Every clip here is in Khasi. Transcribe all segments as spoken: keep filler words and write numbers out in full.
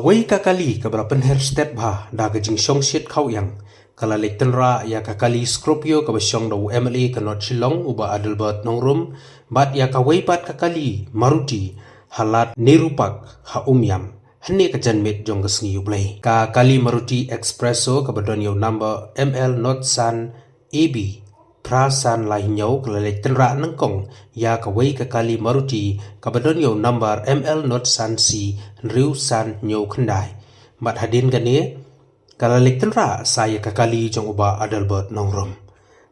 Wei ka kali kaba la pynher stet bha da ka jingshongshit khawiang ka la leit tynrah ïa ka kali Scorpio kaba shong da u M L A ka North Shillong u Bah Adelbert Nongrum, bad ïa kawei pat ka kali Maruti ha lad Nehru Park ha Umiam hynne ka janmiet jong ka sngi U Blei. Ka kali Maruti Expresso kaba don ïa u number M L not san A B phra san lai hynñiew ka la leit tynrah nyngkong ïa kawei ka kali Maruti kaba don ïa u number M L not san C hynriew san hynñiew khyndai. Bad hadien kane ka la leit tynrah sa ïa ka kali jong u Bah Adelbert Nongrum.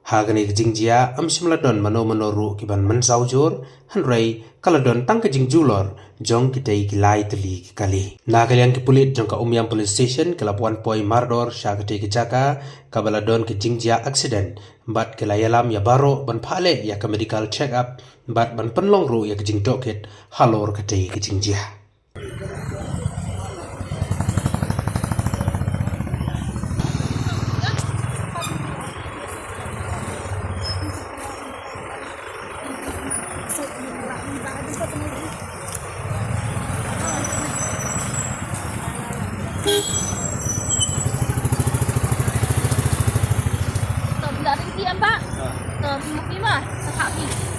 Ha kane ka jingjia ym shym la don mano mano ruh ki ban mynsaw jur, hynrei ka la don tang ka jingjulor jong kitei ki lai tylli ki kali. Na ka liang ki pulit jong ka Umiam Police Station ki la wan poi mardor sha katei ka jaka kaba la don ka jingjia accident, bad ki la ïalam ïa baroh ban phah leh ïa ka medical check up bad ban pynlong ruh ïa ka jingtohkit halor katei ka jingjia. Tao phi la ring phi em, Bah? Tao phi ma phi ma, sa khah phi.